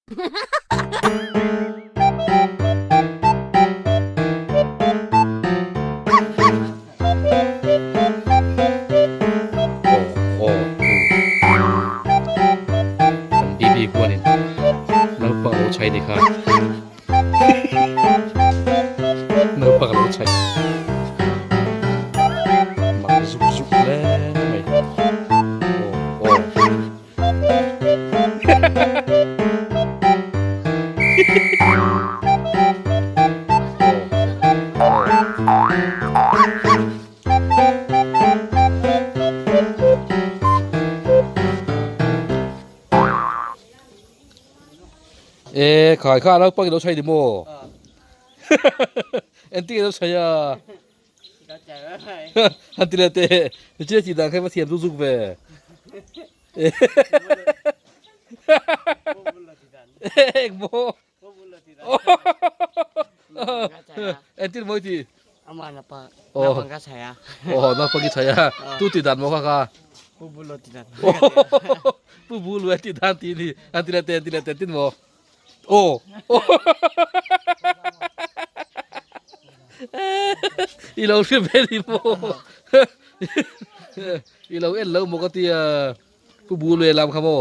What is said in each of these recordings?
Kan bibi khuanin naupang a lo chhai ni kha naupang a lo chhai mak zuk zuk hle mai aw aw. E khai kha lo pang lo chhai di mo en ti lo chhai a han ti le te ni che chi dan khai ma thiam zuk zuk ve ek mo entir moi ti Ama na pa Oh. na pang ka chaya. oh na pagi chaya tu ti dan mo kha kha Pu bulo ti dan. pu bu lu ti dan ti ni an ti le te ti le te tin mo oh i lo hre ve ni mo i lo en lo mo ka tia pu bu lue lam kha mo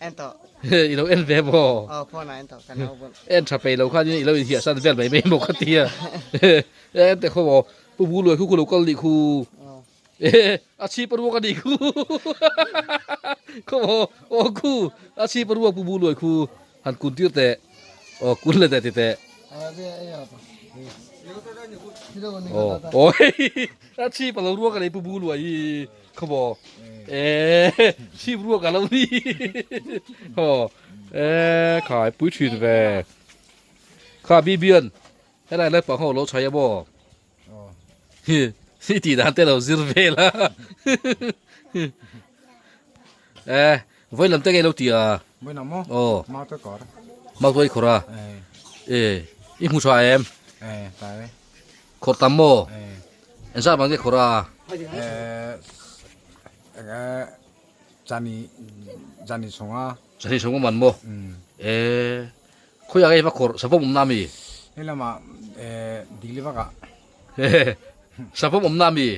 En to. i lo en ve mo Oh phone en to kan au bon. en tha pe lo kha ni i lo in hia san vel mai mai mo ka tia en te kho mo pu bu lue khu khu lo kal ni khu Oh. a chi paruak a ni khu kho mo o khu a chi paruak pu bu lue khu han kun tir te o kun le te ti te o oi a chi pa lo ruak a nei pu bu lue hi kho mo e chi ruak a lo ni ho e khai pui thin ve kha bi bian helai lai pang ho lo chhai a maw hi hi tih dan te lo zir vel a e vawi lam te nge lo ti a aw mau tuai khawr a e i hmu tha em khawr tam maw engzat vang nge khawr a chani chhunga man maw e Khawiah nge va khawrh savawm awmna ami? Hei lamah eh dili vakah. Savawm awmna ami?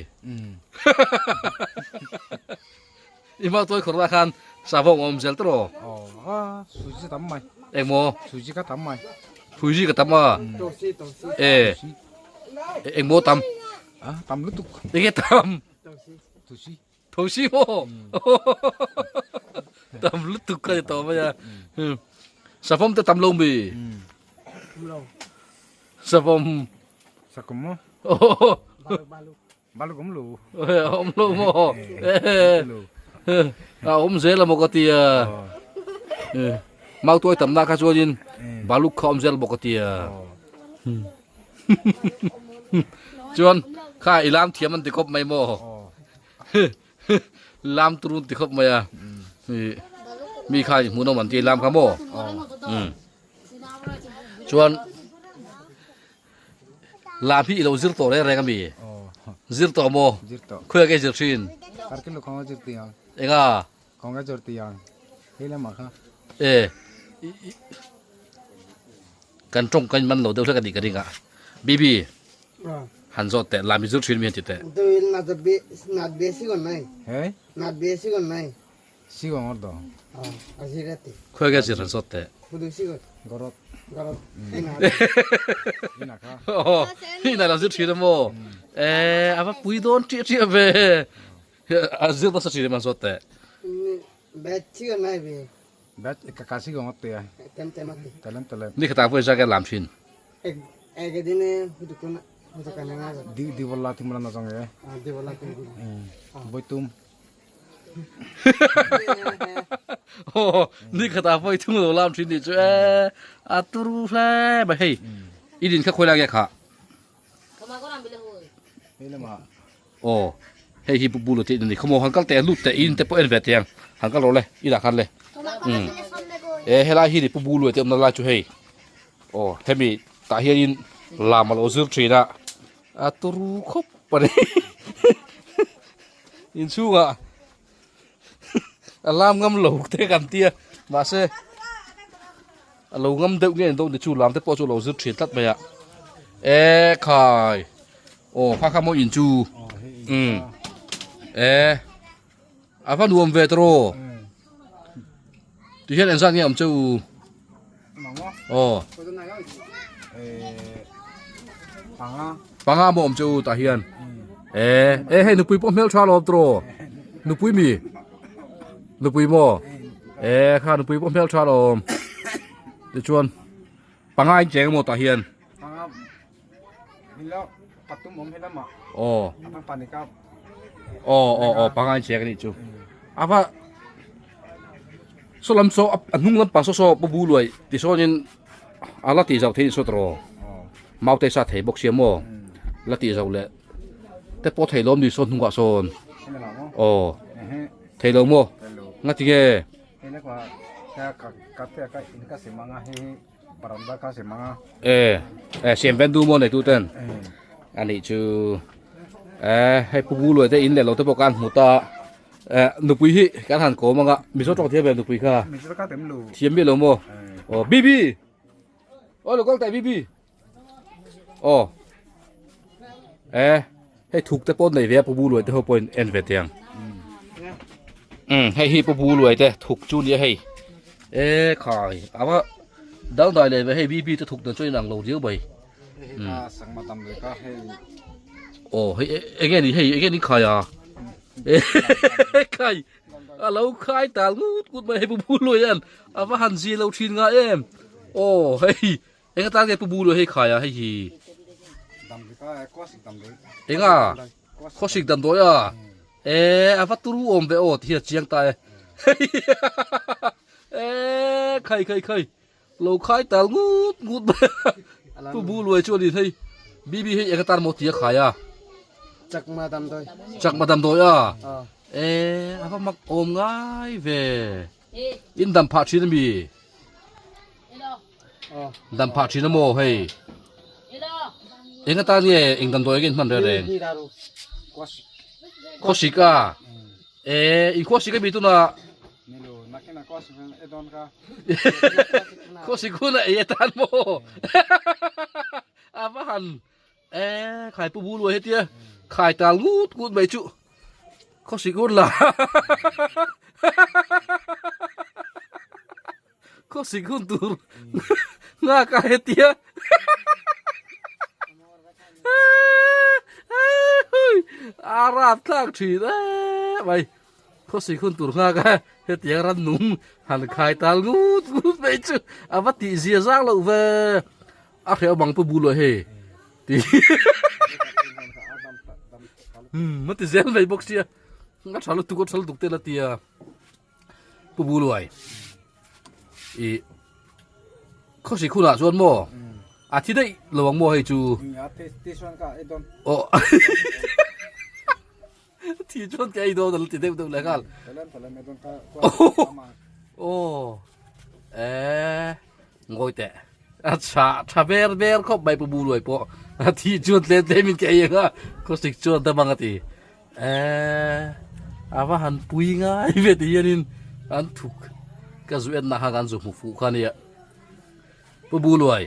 I hma tuai khawrh lah khan savawm a awm zel tawh. Aw a suji tam mai. Engmaw? Suji ka tam mai. Suji ka tam a. E engmaw tam? A tam lutuk. Enge tam? Tusi. Thosi maw? Tam lutuk ka ni tawh mai a. Savawm te tam lo mi? Savawm. Sakum maw? Baluk awm lo. Awm lo maw? A awm zel a maw ka ti a. Mautuai tamna kha chuanin baluk kha awm zel maw ka ti a. Chuan kha i lam thiam an ti khawp mai maw? Lam turun ti khawp mai a. Mi kha i hmuhnawm an ti lam kha maw? Chuan lam hi i lo zir tawh reng reng ami? Zir tawh maw? Khawiah nge zir thin? Enga? Kawng a zawr tiang hei lamah kha. E kan tawng kan man lo deuh hlek a nih ka ring a. Bibi han zawt teh lami zir thin mi han ti teh. Nat be si kon nai. He? Nat be si kon nai. Si kon or do. Azirati. Khawi ge zir han zawt teh. Hudu si kon. Gorot. Gorot. Ina kha. Oh, ina lo zir thin a maw? E ava pui dawn ṭiah ṭiah ve. A zir nasa thin em an zawt teh. Bat chi kan nai ve. Bat kakasi ko ngot te. Tem tem ati. Talent talent. Ni khata poi jage lam thin. Ek ek dine hudu hudu kana na. Di di bolla timra na jong e. Di bolla timra. Boitum. Oh, ni khata poi thung lo lam thin ni chu e. A turu hle ba hei. I din kha khoi la ge kha. Aw hei hi pu bula tih a ni khawmaw han kal teh lut teh in te pawh en ve teh ang han kal rawh le i dah khan le umm e helai hi ni pu bulu te awmna lai chu hei aw hemi tah hianin lam a lo zir thin a a turu khawp a ni inchhungah a lam ngam lo te kan tia mahse. A lo ngam deuh nge ni dawn ni chu lam te pawh chu a lo zir thin tlat mai a. E khai aw kha kha maw in chu umm e a va nuam ve tawh ti hian engzat nge awm che u aw panga maw awm che u tah hian e e hei nupui pawh hmeltha lo awm tawh nupui mi nupui maw e kha nupui pawh hmeltha lo awm tichuan panga in cheng maw tah hian Aw aw aw aw pangai chek anih chu ava saw lam saw a hnung lampang saw saw pu bu luai ti sawnin a la tih zauh thei saw tawh mau te sa thei bawk sia maw la tih zauh leh te pawh thei lawm ni saw hnungah sawn aw thei lo maw ngatinge E e siam ven du maw neitu ten a nih chu e hei pu bu luai te in leh lo te pawh kan hmu ta e nupui hi kan han kawm anga mizo tawng thiam ve nupui kha thiam miah lo maw aw bibi aw lo kal teh bibi aw e hei thuk te pawh nei ve a pu bu luai te ho pawhin en ve teh ang um hei hi pu bu luai te thuk chu nia hei e khai ava dang dai leh ve hei bb te thuk dan chu inang lo riau mai aw hei enge ni hei enge ni khai a e khai a lo khai tal ngut ngut mai hei pu bu luai hian ava han zia lo thin nga em aw hei Enga tan nge pu bu luai hei khai a hei hi. Enga khawsik damdawi a e a va turu awm ve aw ti hi a chiang ta e e khai khai khai lo khai tal ngut ngut mai pu bu luai chu a ni hei bibi hei enga tan maw ti a khai a chakma damdawi chakma damdawi a e a va mak awm ngai ve in dam phah thin ami Dam phah thin a maw hei. Eng atan nge eng damdawi nge in hman reng reng? Khawsik a. E in khawsik a mi tuna. Khawsik hun a ei atan maw. A va han e khai pu bu luai hetia khai tal ngut ngut mai chu. Khawsik hun la. Khawsik hun tur nghak a hetia a rap thlak thin em mai khawsik hun tur nghak a hetiang ran nung han khai tal ngut ngut mai chu a va tih zia zang loh ve a hreh awm ang pu bu luai hei ti um a ti zel mai bawk sia a tha lutuk a tha lutuk te la tia. Pu Buluai i khawsik hunah chuan maw a thi daih lo ang maw hei chu aw thi chuan ka ei dawn a lo ti deuh deuh leh nghal aw e ngawi teh a tha tha ber ber khawp mai Pu Buluai pawh a thi chuan tlem tlem in ka ei ang a khawsik chuan dam ang a ti. Eee a va han pui ngai ve ti hianin an thuk ka zu enna kha kan zu hmu fuh kha nia pu buluai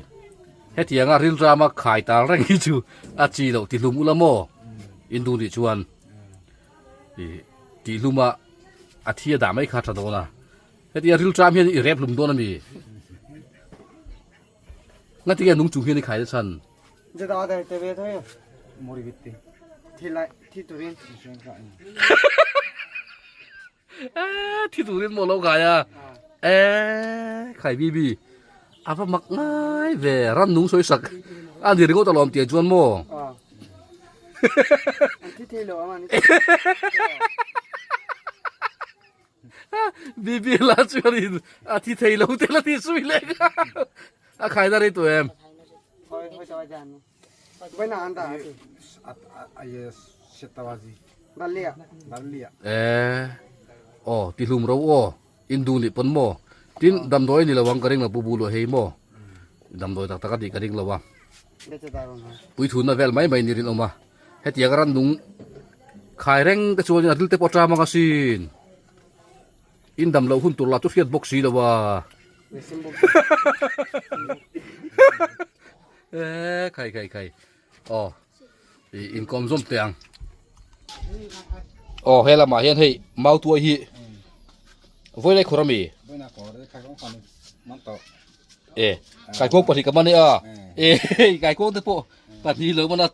hetianga rilrama khai tal reng hi chu a chi loh ti hlum ula maw in duh nih chuan i tih hluma a thi a dah mai kha tha dawn a hetia rilram hian i rep hlum dawn ami Ngatinge nung chung hian i khai na chhan? Thi turin maw lo khai a? Eee khai bibi a va mak ngai ve ran nung sawi sak a ni ringawt alawm tih chuan maw? Bibi la chuan in a thi thei lo te la ti sui leh nghal a khai na rei tawh em eh aw ti hlum ro aw in du nih pawn maw tin damdawi ni lo ang ka ring lo pu bu luah hei maw damdawi tak tak a tih ka ring lo a puithuna vel mai mai ni rinawm a Hetiang rannung khai reng te chuan a dil te pawh a ṭam ang asin. In dam loh hun tur lah chu hriat bawk si lo a. E khai khai khai. Aw i inkawm zawm teh ang. Aw he lamah hian hei mautuai hi vawi lai khawr ami? E kaikuang pahnih ka man e a. E kaikuang te pawh pahnih lo man a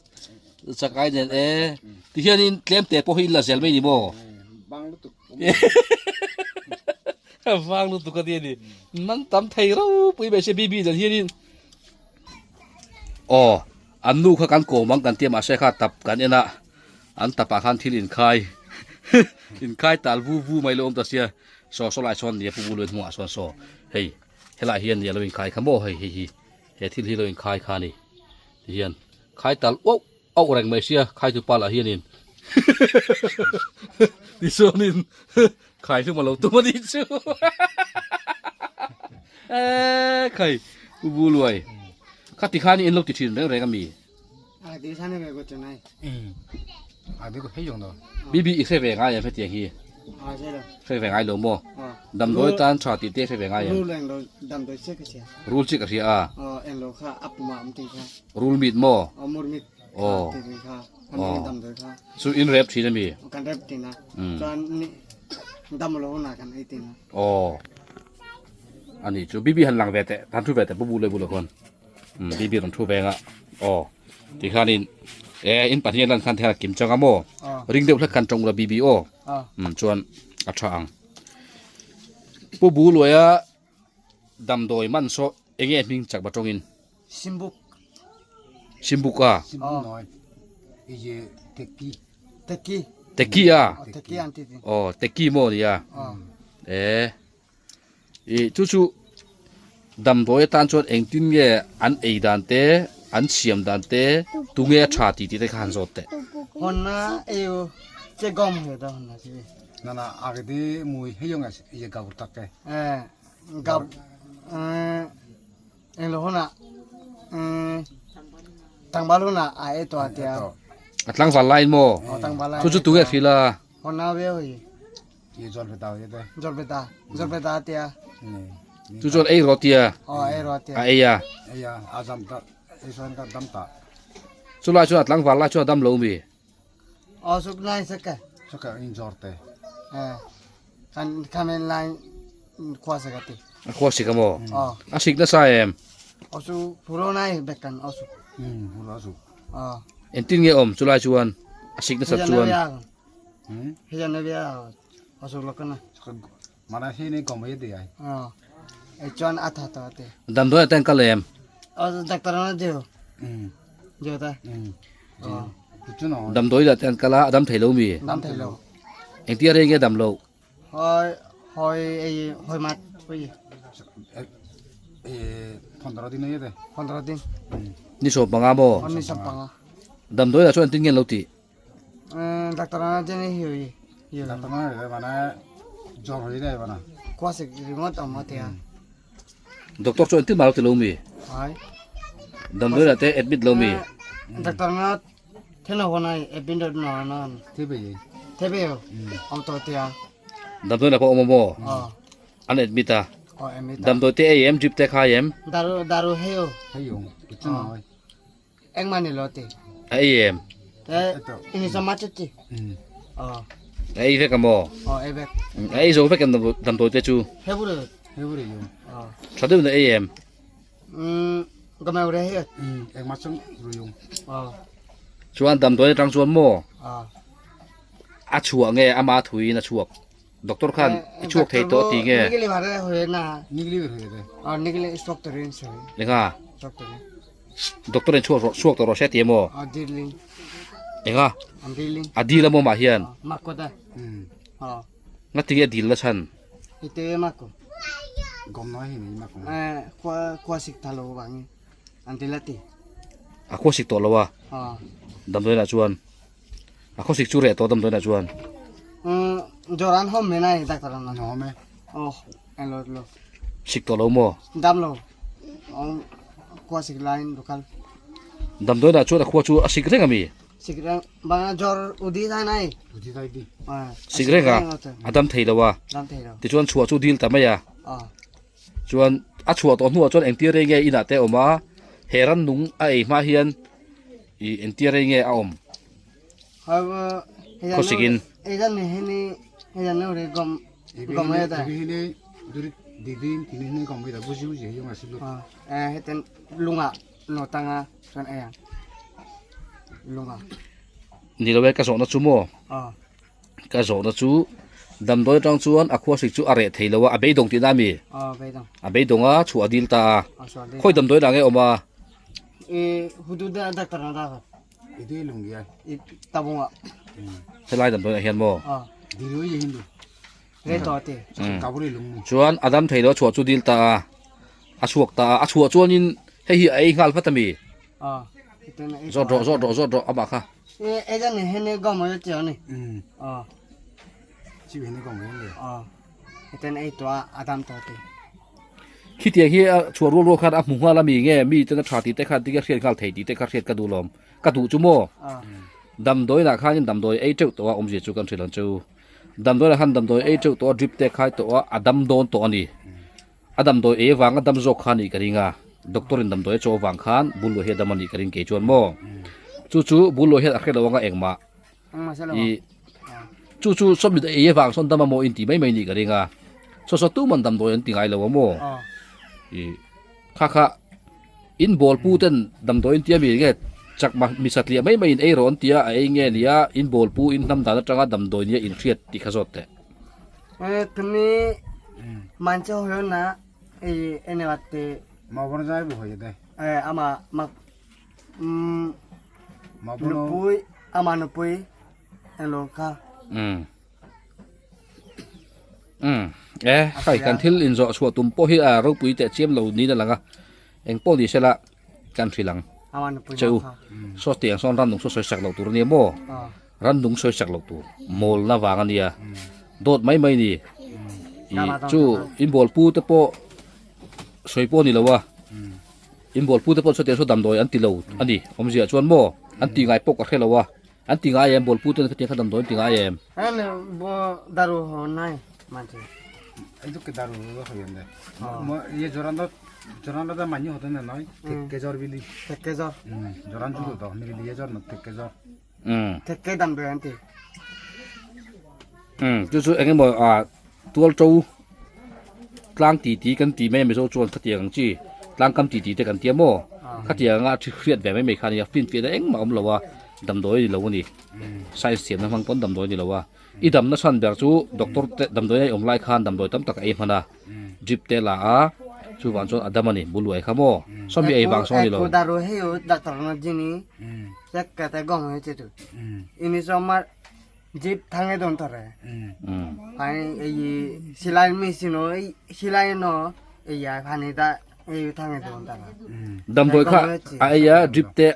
chakai nen e ti hianin tlem te pawh hi in la zel mai ni maw? Vang lutuk a nia ni. Man tam thei ropui mai se bibi dan hianin aw an nu kha kan kawm ang kan tia mahse kha tap kan en a an tapah khan thil inkhai inkhai tal vu vu mai lo awm ta sia saw saw lai sawn nia pu bulu hnungah sawn saw hei helai hian nia lo inkhai kha maw hei hei hi he thil hi lo inkhai kha ni ti hian khai tal uauh auh reng mai sia khai tu pa lah hianin tichuanin khai hlum a lo tum a nih chu eee khai u bu luai kha ti khan in lo ti thin reng reng a mi bibi i hre ve ngai em hetiang hi hre ve ngai lo maw damdawi tan tha tih te hre ve ngai em rul chi ka hria a Rul mit maw? Aw mur mit. Aw. Ti ti kha. Kan Aw. dam doi kha. Chu in rep thin ami? Kan rep tin a. Mm. Chuan ni dam lo na kan ei tin a. Aw. Ani chu bibi han lang ve teh. Han thu ve teh bu bu le bu le khuan. Um bibi ron thu ve nga. Aw. Ti khanin e in pahnih lan khan thela kim changa maw? Aw. Ring deuh hlek khan tawng la bibi aw. Aw. Um chuan a tha ang. Pu bu luaia Damdawi man saw enge hming chak ba tawngin? Simbuk. Simbuk a? Simbuk noi. Ije teki. Teki. Teki a? Teki an ti ti. Oh, teki maw ni a? E. I chu chu damdawi atan chuan engtin nge an ei dan te, an siam dan te, tunge a tha tih tih te kha han zawt teh. Honna eu che gom he da honna chi. Nana agdi mui heyong as ye gaur tak ke. Eh gab eh englo hona eh tangbal hona a e to atia. A tlangval line mo. O tangbal line. Chu chu tunge hrila. Hona ve hoi. Ye jol beta ye te. Jol beta. Jol beta atia. Chu chuan ei rawh tia. O ei rawh tia. A ei a. Ei a azam ta ei chuan ka dam ta. Chulai chuan a tlangval lai chuan a dam lo mi. Aw suk nai saka. Saka in jor te. Eh. Kan kamen lai khua saka te. A khua sik amo. Aw. A sik nasa em. Aw su puro nai bekan aw su. Puro su. Aw. Entin nge om chulai chuan a sik nasa chuan. Hijan na bia aw su lokana. Mana hi ni gom ye de ai. Aw. E chuan atha to te. Damdawi atan kal em. Aw doctor na jeo. Jeo ta. Damdawi lah te an kal a, a dam thei lo mi? Dam thei lo. Engtia rei nge dam lo? Hoi hoi ei hoi mat hoi. Pondro din ei de. Pondro din. Ni sawm panga maw? Ni sawm panga. Damdawi lah chuan engtin nge an lo tih? Doctor na chen ei hiu hi. Doctor na de mana jor hoi de mana. Kwa sik ringot awm a tia. Doctor chuan engtin mah lo ti lo mi? Hai. Damdawi lah te admit lo mi? Doctor na then ho nai admit lo na na. The be ye. The be yo. Awm to tia. Damdawi lah pawh awm a maw? An admit a. Aw admit a. Damdawi te ei em drip te khai em? Daru daru hei o. Hei o. Chu na. Engmah ni lo ti. A ei em? Eh, ini sama chu ti. Aw. A ei vek a maw? Aw, ei vek. A ei zo vek em damdawi te chu? Hebure. Hebure yo. Aw. Tha deuh na ei em? Um, ka mai ure he. Engmah chung ru yung. Aw. Chuan damdawi atang chuan maw? Aw. A chhuah nge ama thuiin a chhuak? Doctor khan i chhuak thei tawh ti nge? Nigili hare hoi na. Nigili hoi de. Aw, nigili stock turin soi. Lenga? Stock turin. Doctor in chhuak rawh chhuak tawh rawh se ti emaw? A dil in. Enga? An dil in. A dil a maw mah hian? Mako da. Aw. Nga tinge a dil la chhan? I te mako. Gom noi hi ni mako. Eh, khua khua sik tha lo wangin. An dil a ti. A khua sik tawh lo a? Aw. Damdawi lah chuan? A khua sik chu reh tawh damdawi lah chuan? Um, joran hom me nai doctor an. Hom e. Oh, en lo lo. Sik tawh lo maw? Dam lo. Awm khua sik laiin local. Damdawi lah chuan a khua chu a sik reng ami? Sik reng bang jor udi thai nai. Udi thai di. Sik reng a, a dam thei lo a. Dam thei lo. Tichuan chhuah chu dil ta mai a. Aw. Chuan a chhuah tawh hnuah chuan engtir rei nge inah te a awm a, he rannung a ei hma hian ih engtir rei nge a awm khawsikin. Ni lo e ka zawhna chu maw? Ka zawhna chu damdawi atang chuan a khua hrik chu a reh thei lo a, a beidawng tihna a mi? A beidawng a, chhuah a dil ta a. Khawi damdawi lah nge awm a? Helai damdawi ah hian maw? Chuan a dam thei lo a chhuah chu dil ta a, a chhuak ta a, a chhuah chuanin hei hi a ei nghal vat a mi? Zawt rawh, zawt rawh, zawt rawh amah kha. Khitiang hi a chhuah rual rual khan a hmu nghal a mi nge mi ten a tha tih te khan tinge hriat nghal thei tih te kha hriat ka duh lawm ka duh chu maw damdawi lah khanin damdawi ei teuh tawh a awmzia chu kan hrilh ang chu damdawi lah khan damdawi ei teuh tawh a drip te khai tawh a a dam dawn tawh a ni. A damdawi ei avanga dam zawk kha a nih ka ring a, doctor in damdawi a chaw avang khan Bulluai hi a dam a nih ka ring kei chuan maw? Chu chu Bulluai hian a hre lo anga engmah i chu chu sawmhnih ei avang sawn dam a maw in tih mai mai nih ka ring a, saw saw tuman damdawi an ti ngai lo a maw? I kha kha in bawl pu ten damdawi in tia mi nge chakma mi satliah mai mai in ei rawh an tia a ei nge nia in bawl pu in hnam dan atanga damdawi nia in hriat tih kha zawt teh. তুমি মানছে হলো না এই এনে বাদতে মাবন যাইব হয়ে দে আমা মা নুপুই ama nupui Loka um um e khai kan thil in zawh chhuah tum pawh hi a ropui teh chiam lo niin a lang a eng pawh ni sela kan hrilh ang ama nupui cheu saw tiang sawn rannung saw sawi sak loh tur a nia maw Rannung sawi sak loh tur mawlna vang a nia, dawt mai mai ni. Ih chu in bawl pu te pawh sawi pawh a ni lo a, in bawl pu te pawh chutiang saw damdawi an ti lo a ni awmzia chuan maw an ti ngai pawh ka hre lo a, an ti ngai em bawl pu ten khatiang kha damdawi an ti ngai em. Thekte dam ber an ti. Umm chu chu eng emaw ah tual to tlang ti ti kan ti mai a mizo chuan khatiang ang chi tlang kam ti ti te kan ti a maw khatiang anga thi hriat ve mai mai kha a nia finfiah na engmah a awm lo a damdawi a ni lo a ni science thiamna hmang pawn damdawi a ni lo a i damna chhan ber chu doctor te damdawi a i awm lai khan damdawi tam tak a ei hman a. Drip te la a, chuvang chuan a dam a ni, bul luai kha maw? Sawmi ei vang sawn a ni lo. Damdawi kha a ei a, drip te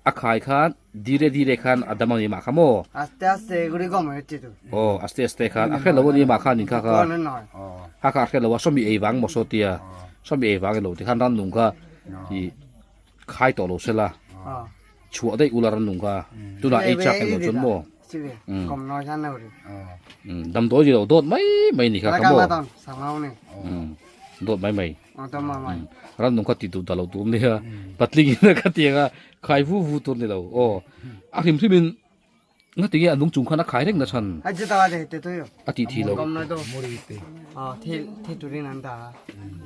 A khai khan dire dire khan a dam a ni mah kha maw? Aste aste guri gom e chi tu. Aw aste aste khan a hre lo a ni mah khan in kha kha. Kha kha a hre lo a sawmi ei vang maw saw tia sawmi ei vang i lo ti khan rannung kha i khai tawh lo sela chhuah daih ula rannung kha tunah ei chak emaw chuan maw damdawi ni lo dawt mai mai ni kha kha maw dawt mai mai. Rannung kha ti duh dah lo tur nia patling in a kha tiang a khai vu vu tur ni lo aw a hrim hrim in nga tinge a nung chung khan a khai reng na chhan a tih thih lo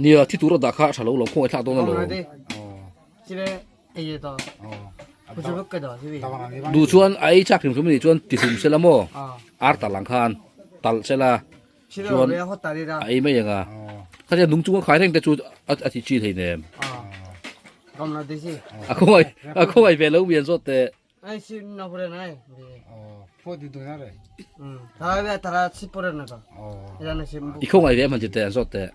nia thi tur a dah kha a tha lo lo khawngaih thlak dawn a lo duh chuan a ei chak hrim hrim a nih chuan ti hlum sela maw ar tal ang khan talh sela. Chuan a ei mai ang a. Khatia nung chunga khai reng te chu a ti chi thei nem. A khawngaih a khawngaih ve lo mian zawt teh. I khawngaih ve em han ti teh an zawt teh.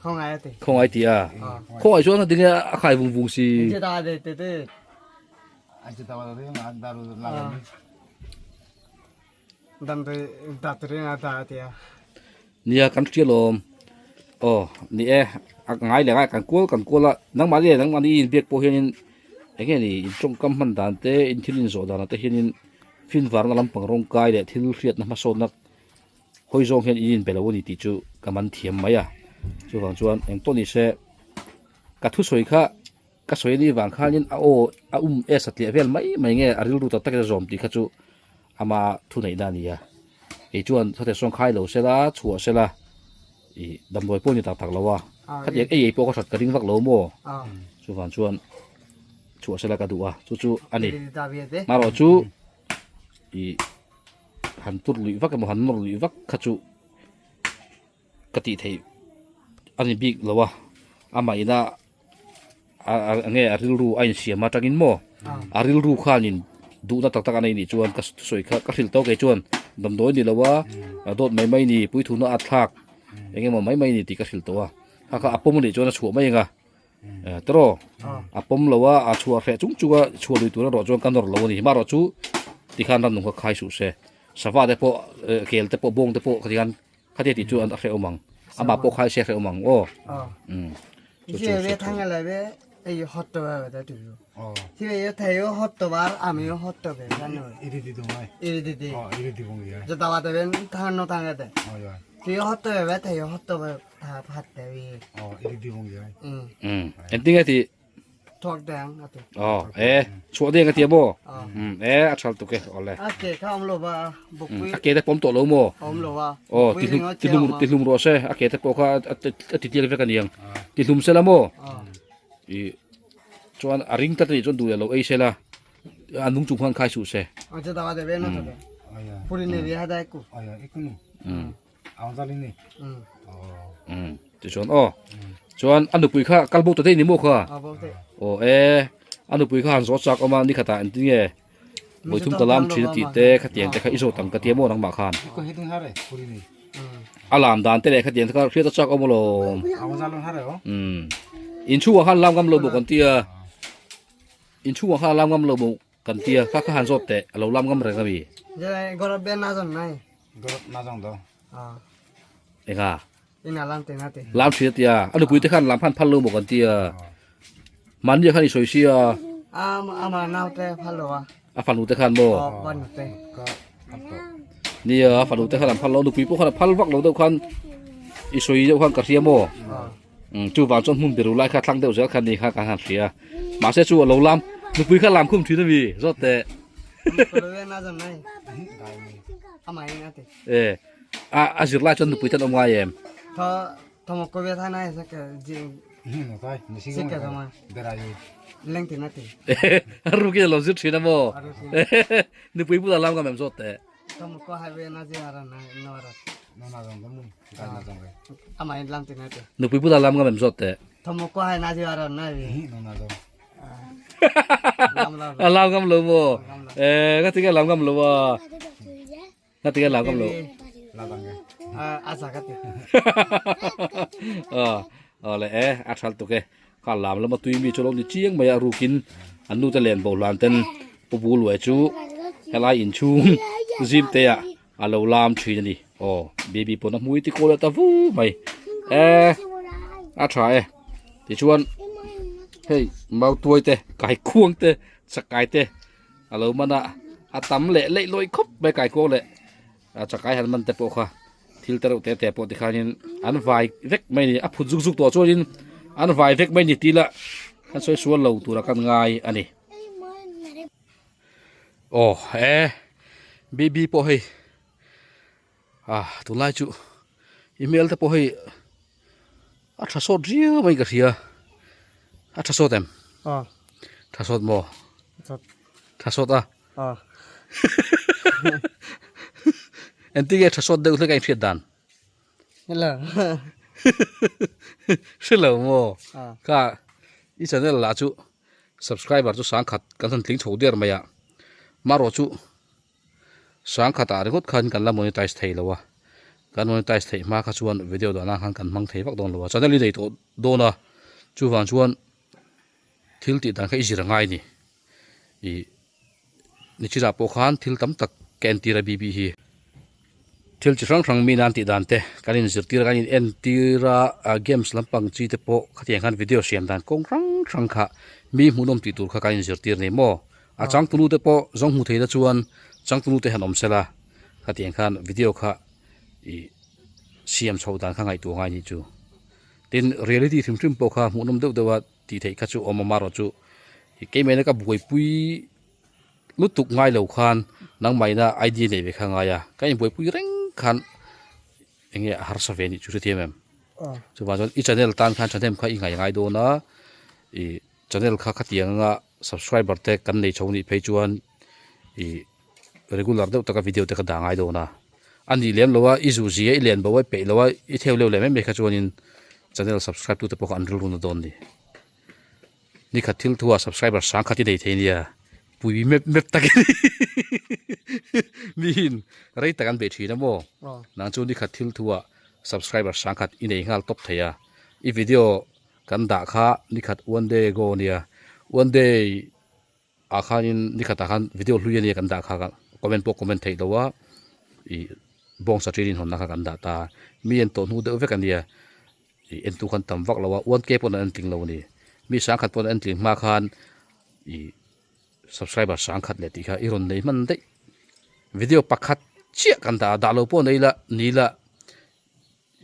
Khawngaih ti a. Khawngaih chuan a tinge a khai vung vung si. Nia kan hria lawm aw ni e a ngai leh ngai kan kual kan kual a nangmahni leh nangmahni inbiak pawh hianin eng nge ni in tawngkam hman dan te in thil inzawh dan ah te hianin fin varna lampang rawng kai leh thil hriatna hmasawnna. Hawi zawng hian in inbe lo a ni tih chu ka man thiam mai a. Chuvang chuan eng pawh ni se ka thusawi kha ka sawi anih vang khanin a aw a um e satliah vel mai mai nge a rilru tak takin a zawm tih kha chu ama thuneihna a ni a. Kei chuan sawte sawn khai lo sela chhuah sela ih damdawi pawh a ni tak tak lo a. Khatiang ei ei pawh ka hrat ka ring vak lo maw? Chuvang chuan chhuah sela ka duh a chu chu a ni. Marawh chu ih. Han tur luih vak emaw han nawr luih vak kha chu ka tih theih a ni bik lo a amah ina a nge a rilru a insiam atangin maw a rilru khanin duhna tak tak a nei nih chuan ka sawi kha ka hrilh tawk e chuan damdawi a ni lo a dawt mai mai ni puithuna a thlak eng emaw mai mai ni tih ka hrilh tawh a kha kha a pawm a nih chuan a chhuah mai ang a. Tawraw a pawm lo a, a chhuah hreh chung chung a chhuah lui tur erawh chuan ka nawr lo a ni. Marawh chu tikhan ram nung kha khai suh se. Sava te pawh kel te pawh bawng te pawh khatiang khan khatia tih chu an hreh awm ang. Amah pawh khai se hreh awm ang aw. Chu chu Engtin nge tih? Thuak deng a ti. Oh, e, chhuah deng a ti a maw? Um, e, a thal tuk e, awle. A ke kha awm lo va, bukpui. A ke te pawm tawh lo maw? Awm lo va. Oh, ti hlum ti hlum ti hlum rawh se, a ke te pawh kha a ti tliak vek a niang. Ti hlum sela maw? I chuan a ring tlat a nih chuan duh leh lo ei sela, a nung chung khan khai suh se. A che dawa te ve na ta. Puri ne ri ha dai ku. Um. Tichuan aw chuan a nupui kha kal bo ta daih ni maw kha aw e a nupui kha han zawh chak awm a ni khatah engtin nge vawithum ta lam thin a tih te khatiang te kha i zawt ang ka tia maw nangmah khan a lam dan te leh khatiang te kha hriat a chak awm alawm umm inchhungah khan lam ngam lo maw kan tia inchhungah khan lam ngam lo maw Kan tia kha kha han zawt teh a lo lam ngam reng a mi. Enga? Lam thin a tia a nupui te khan lam khan phal lo maw kan tia mahni ah khan i sawi sia. A fanu te khan maw? Nia a fanu te khan an phal lo a nupui pawh khan a phal vak lo deuh khan i sawi deuh khan ka hria maw? Chuvang chuan hmun biru lai kha thlang deuh zel kha ni kha kan han hria. Mahse chu a lo lam nupui kha lam khum thin a mi zawt teh. E a a zir lai chuan nupui ten awm ngai em? A rukin a lo zir thin a maw? Nupui bulah lam ngam em zawt teh. Nupui bulah lam ngam em zawt teh. A lam ngam lo maw? Eh, nga tinge lam ngam lo a? Nga tinge lam ngam lo? Aw le e, a thal tuk e. Kha lam lama tui mi chu lo ni chiang mai a rukin an nu te len bo hlan ten pu bu luai chu helai inchhung zim te ah a lo lam thin a ni aw baby pawn a hmui ti kawl leh ta vu mai e a tha e tichuan hei mau tuai te kai khuang te chakai te a lo man a a tam leh leih lawih khawp mai kai kuang leh a chakai han man te pawh kha thil te reuh te te pawh tikhanin an vai vek mai a ni a phut zuk zuk tawh chuanin an vai vek mai a ni tih lah kan sawi sual lo tura kan ngai a ni. Aw e baby pawh hei ah tunlai chu i hmel te pawh hei a tha sawt riau mai ka hria a tha sawt em tha sawt maw tha sawt a engtin nge tha sawt deuh hlek a inhriat dan hre lo maw kha i channel lah chu Subscriber chu sangkhat kan han tling chho der mai a, marawh chu sangkhat ah ringawt khan kan la monetize thei lo a, kan monetize theih hma kha chuan video dahna khan kan hmang thei vak dawn lo a, channel i nei tawh dawn a, chuvang chuan thil tih dan kha i zir a ngai a ni, ih Nichina pawh khan thil tam tak ka entir a bibi hi. Thil chi hrang hrang mi nan tih dan te kan inzirtir a kan in entir a games lampang chi te pawh khatiang khan video siam dan kawng hrang hrang kha mi hmuhnawm tih tur kha kan inzirtir a ni maw. A changtunu te pawh zawng hmu thei la chuan changtunu te han awm sela khatiang khan video kha. I siam chhoh dan kha ngaihtuah ngai nih chu. Tin, reality hrim hrim pawh kha hmuhnawm deuh deuh a tih theih kha chu awm a marawh chu i keimahna ka buaipui lutuk ngai lo khan nangmahina idea nei ve kha ngai a, ka inbuaipui reng khan eng nge a harsa ve nih chu hrethiam em? Chuvang chuan i channel tan khan thahnem kha i ngaih ngai dawn a, i channel kha khatiang anga subscriber te kan nei chho nih phei chuan i regular deuh taka video te kha dah ngai dawn a, a nih lem lo a i zuh zia i len bo a i peih lo a i theu leu leh mai mai kha chuanin channel subscribe tute pawh kha an rilru na dawn a ni. Nikhat thil thu ah subscriber sang khat i nei thei nia pui mep mep tak in miin rei tak an beih thin a maw nang chu nikhat thil thu ah subscriber sang khat i nei nghal tawp thei a i video kan dah kha nikhat one day ago ania one day ah khanin nikhat ah khan video hlui ania kan dah kha comment pawh comment theih lo a ih bawngsa training hawnna kha kan dah ta mi en tawh hnu deuh vek ania. Ih entu khan tam vak lo a, one k pawn an entling lo a ni. Mi sangkhat pawn an entling hma khan ih subscriber sangkhat leh tih kha i rawn nei hman daih. Video pakhat chiah kan dah a, dah lo pawh nei la ni la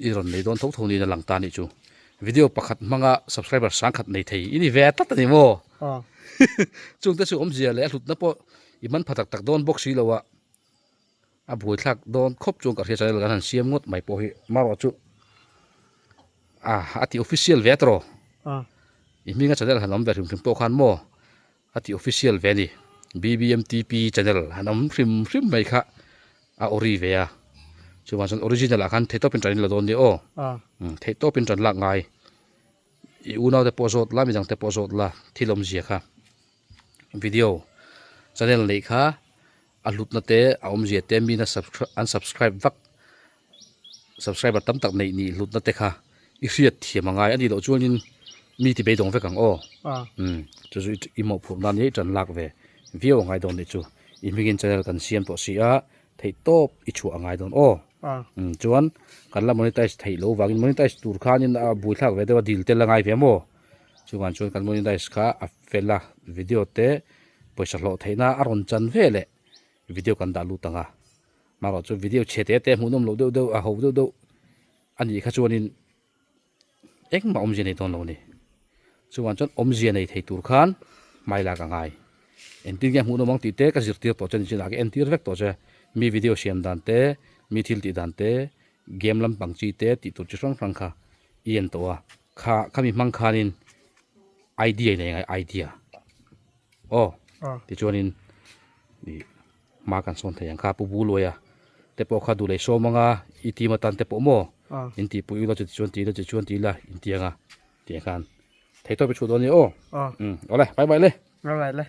i rawn nei dawn tho tho niin a lang ta a nih chu. Video pakhat hmanga subscriber sangkhat nei thei i ni ve tlat a ni maw? Chungte chu awmzia leh a hlutna pawh i man pha tak tak dawn bawk si lo a. A buaithlak dawn khawp chuan ka hria channel kan han siam ngawt mai pawh hi marawh chu a a ti official ve tawh i hminga channel han awm ve hrim hrim pawh khan maw a ti official ve a ni B_B_M_T_P channel han awm hrim hrim mai kha a ori ve a chuvang chuan original ah khan theihtawpin tan la dawn nia aw theihtawpin tan lak ngai i unau te pawh zawt la midang te pawh zawt la thil awmzia kha video channel neih kha. A hlutna te a awmzia te mina an subscribe vak subscriber tam tak neih nih hlutna te kha i hriat thiam a ngai a nih loh chuanin mi ti beidawng vek ang aw umm chu chu i mawhphurh nan hi tan lak ve viau a ngai dawn nih chu i hmingin channel kan siam tawh si a theih tawp i chhuah a ngai dawn aw umm chuan kan la monetize theih loh vangin monetize tur khanin a buaithlak ve deuh a dil tel a ngai ve maw chuvang chuan kan monetize kha a fel a video te. Pawisa hlawh theihna a rawn chan ve leh video kan dah lut ang a, marawh chu video chhe te te hmuhnawm loh deuh deuh a ho deuh deuh a nih kha chuanin engmah awmzia nei dawn lo a ni. Chuvang chuan awmzia nei thei tur khan hmai lak a ngai. Engtin nge hmuhnawm ang tih te ka zirtir tawh che nichinah ka entir vek tawh che, mi video siam dan te, mi thil tih dan te, game lampang chi te tih tur chi hrang hrang kha i en tawh a, kha khami hmang khanin idea i nei ngai idea. Aw tichuanin ih hma kan sawn thei ang kha pu Buluaia te pawh kha duh leh sawm anga i team atan te pawh maw in tih pui ula chutichuan ti ila chutichuan ti ila in ti anga tih ang khan theihtawp i chhuah dawn nia aw awle bye bye le. Bye bye le.